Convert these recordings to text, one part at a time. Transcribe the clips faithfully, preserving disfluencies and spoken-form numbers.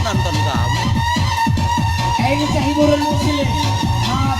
Nonton kamu. Eh, ini cah hiburan muslim. Maaf.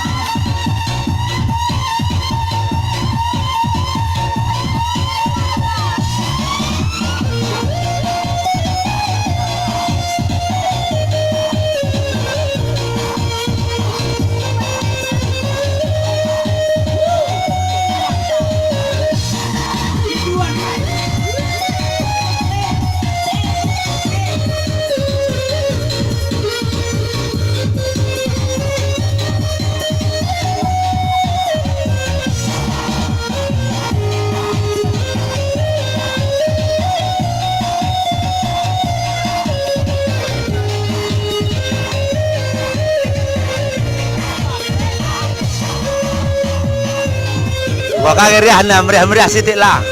Wah, kage riahna, meriah-meriah sitik lah.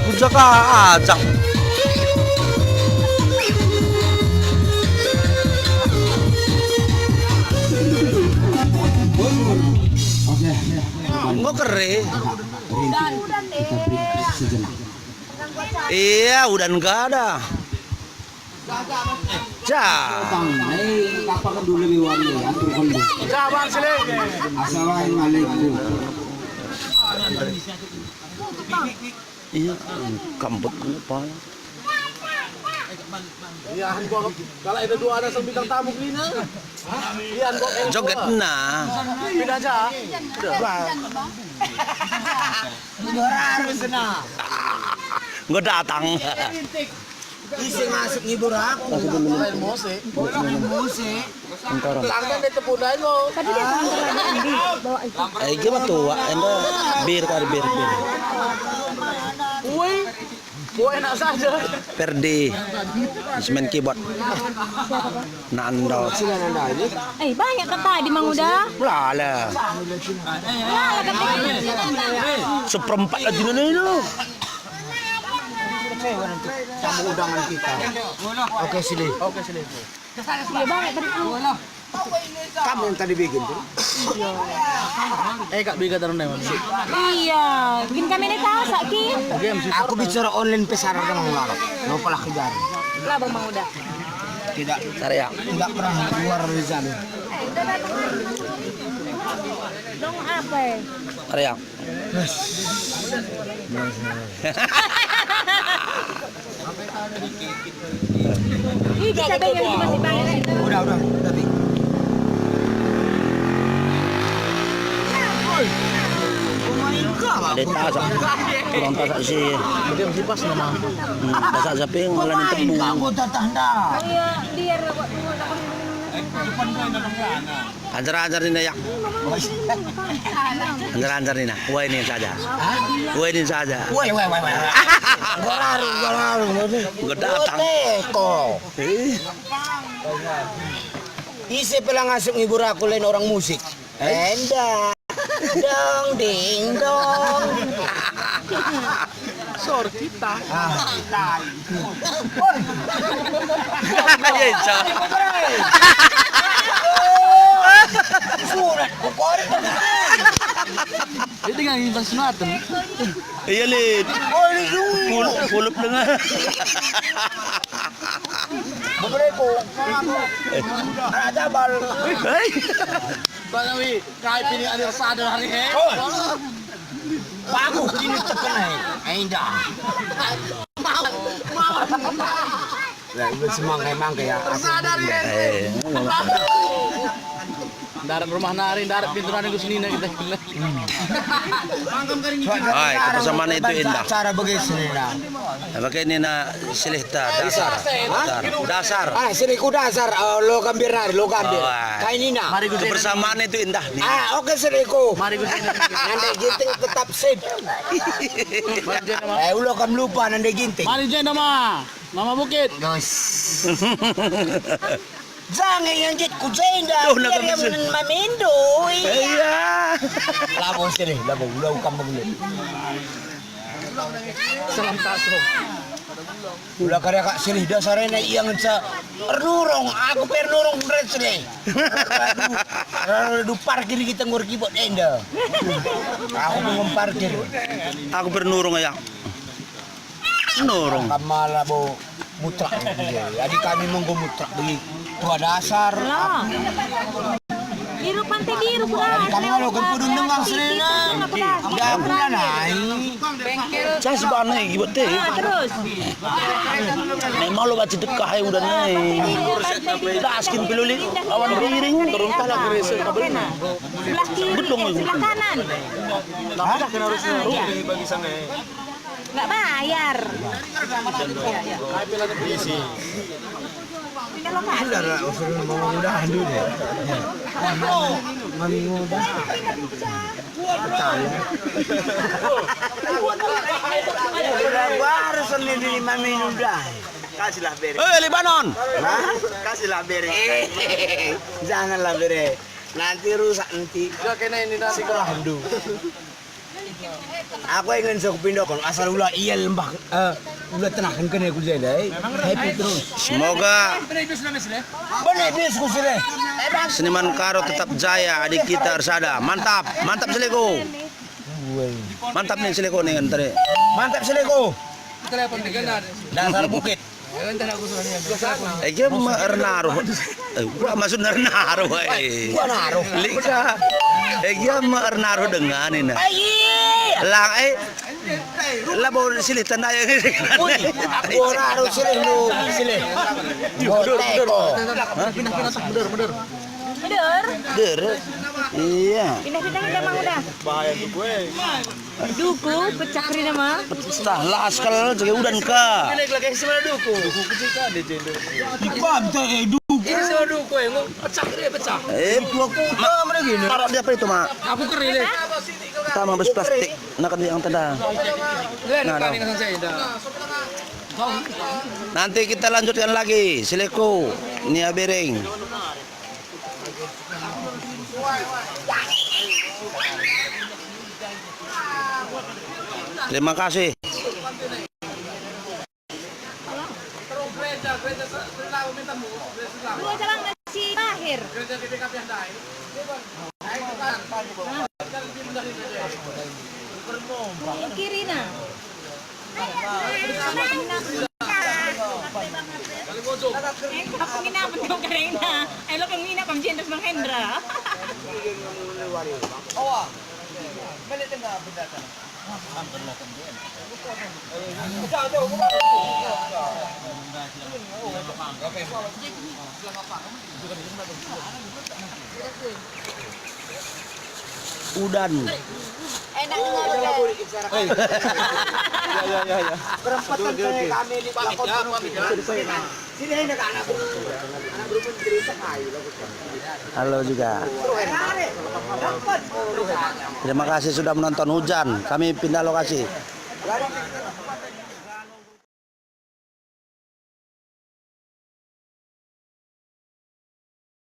Ujak ah, ajak. Enggo kere. Udan, udan, eh. Iya, udan nggak ada. Ja. Bang, eh, apa kan dulu lebih wali, atur kan dulu. Ja, Bang, sini. Assalamualaikum. Iya, kambut kenapa? Iya, gua kalau ada dua ada bintang tamu gini. Iya, gua joget nah. Pindah aja. Udah. Gua harus nah. Gua datang. Ise ngasup ngibur aku? Lain Mose. Lain Mose. Tadi dia sambil lagi, Andi. Bawa itu. Eh, gimana tuh, Wak? Enda bir kali, bir, bir. Woi. Woi, enak saja. Perdi. Main keyboard. Nando. Eh, banyak kan tadi, Mang Uda? Lala. Lala kan tadi. Seperempat lagi, Nana, itu. Kamu undangan kita. Oke, sini. Oke, sini. Iya, banget tadi. Kamu yang tadi bikin tuh. Eh, Kak, bikin taruh deh, Mas. Iya, bikin kami ini tasak, Ki. Aku bicara online pesaran dengan ngarap. Lupa lah kejar. Lah, Bang, Bang, udah. Tidak. Tarik ya. Tidak pernah keluar dari sana. Dong apa ya? Tarik ya. Ih, kita bayar itu masih banyak. Udah, udah, udah, Bi. Ada tasak. Kurang tasak sih. Dia masih pas nama. Hmm, tasak siapa yang ngelanin tepung? Iya, biar. Anjar-anjar nina ya. Anjar-anjar nina. Wah, ini saja. Wah, ini saja. Woi, woi, woi, woi. Gua lalu, gua lalu. Gua datang. Teko. Eh. Ise pe la ngasup ngibur aku lain orang musik. Eh? Enda. Dong, ding, dong. Sor kita. Ah. Iya, Ica. Sunat, kok korek. Dia dengan impas sunatan. Iya, Lid. Oh, ini dulu. Pul-, pulup dengan. Bebereko. Anak jabal. Hei. Bang Nawi, kai pini ada sadar hari he. Oh. Bagus ini teken he. Endah. Mau, mau. Ya, ibu semangkai-mangkai ya. Sadar ya. Eh. Darat rumah nari, darat pintu nari ku senina kita. Ai, kebersamaan itu indah. Cara bagi senina. Pakai nina silih ta, dasar. Dasar. Dasar. Ah, seniku dasar. Oh, lo gambir nari, lo gambir. Oh, ah. Kai nina. Kebersamaan itu indah nih. Ah, oke, seniku. Mari ku senina. Nandai ginting tetap sip. Eh, ulo kam lupa nandai ginting. Mari jenda ma. Mama Bukit. Dos. Jange yang jit ku jenda, tuh, nak biar bisa. Yang men-, mamindo, iya. Iya. Labo sini, labo, ulau kampung ini. Salam taso. Ulah karya kak sini, dasarnya ia ngenca ernurung, aku pernurung beres deh. Aduh, aduh, parkir kita ngur kibot enda. Aku mau parkir. Aku pernurung ya. Nurung. Kamala bo mutlak. Jadi kami menggo mutlak bagi tua dasar. Lah. Biru Pantai Biru, kurang. Jadi kami kalau kempudun dengan serena. Udah, udah naik. Bengkel. Cas banai gibet teh. Ah, terus. Memang lo baca dekah ya udah naik. Daskin peluli awan biring. Turun pala keresa. Sebelah kiri, sebelah kanan. Hah? Ah, iya. Nggak bayar. Pindah lokasi. Sudah, usul mau mudah dulu. Mami muda. Baru sendiri mami muda. Kasihlah bere. Eh, Lebanon. Hah? Kasihlah bere. Eh, janganlah bere. Nanti rusak nanti. Sekolah dulu. Aku ingin sok pindokon asal ula ia lembah, eh, ula tenahken kene ku jenda, eh. Happy terus. Semoga bener bis ku sini. Seniman Karo tetap jaya, adik kita ersada. Mantap, mantap Seleko. Mantap nih Seleko nih nganter. Mantap Seleko. Dasar bukit. Egi ma ernaruh. Eh, gua maksud ernaruh, eh. Gua naruh. Lika. Egi ma ernaruh dengan ini. Ai. Lang, eh. Labo silih tanda ya. Ui, gua naruh silih lu, silih. Gua teko. Hah? Pindah, pindah, tak, bener, bener. Bener. Bener. Iya. Pindah-pindah kita, Mang, udah. Bahaya tuh gue. Duku pecah kerina mah. Pecah lah askal jadi udan ka. Ini lagi sama duku. Duku kecil kan di jendela. Di pantai, eh, duku. Ini sama duku ya, pecah dia pecah. Eh, gua, ma-, taruh di apa itu, Mak? Aku kering deh. Kita mah bes plastik, nak yang tendang. Nah, nah. Nanti kita lanjutkan lagi, Seleko, Nia Bereng. Terima kasih. Dua jalan masih lahir. Kirina. Engkau penginapan kau karena. Eh, lo penginapan jendas Bang Hendra. Udan. Enak dengar, ya, ya, ya, ya. Perempatan kami di Pak Kota. Halo juga. Terima kasih sudah menonton hujan. Kami pindah lokasi.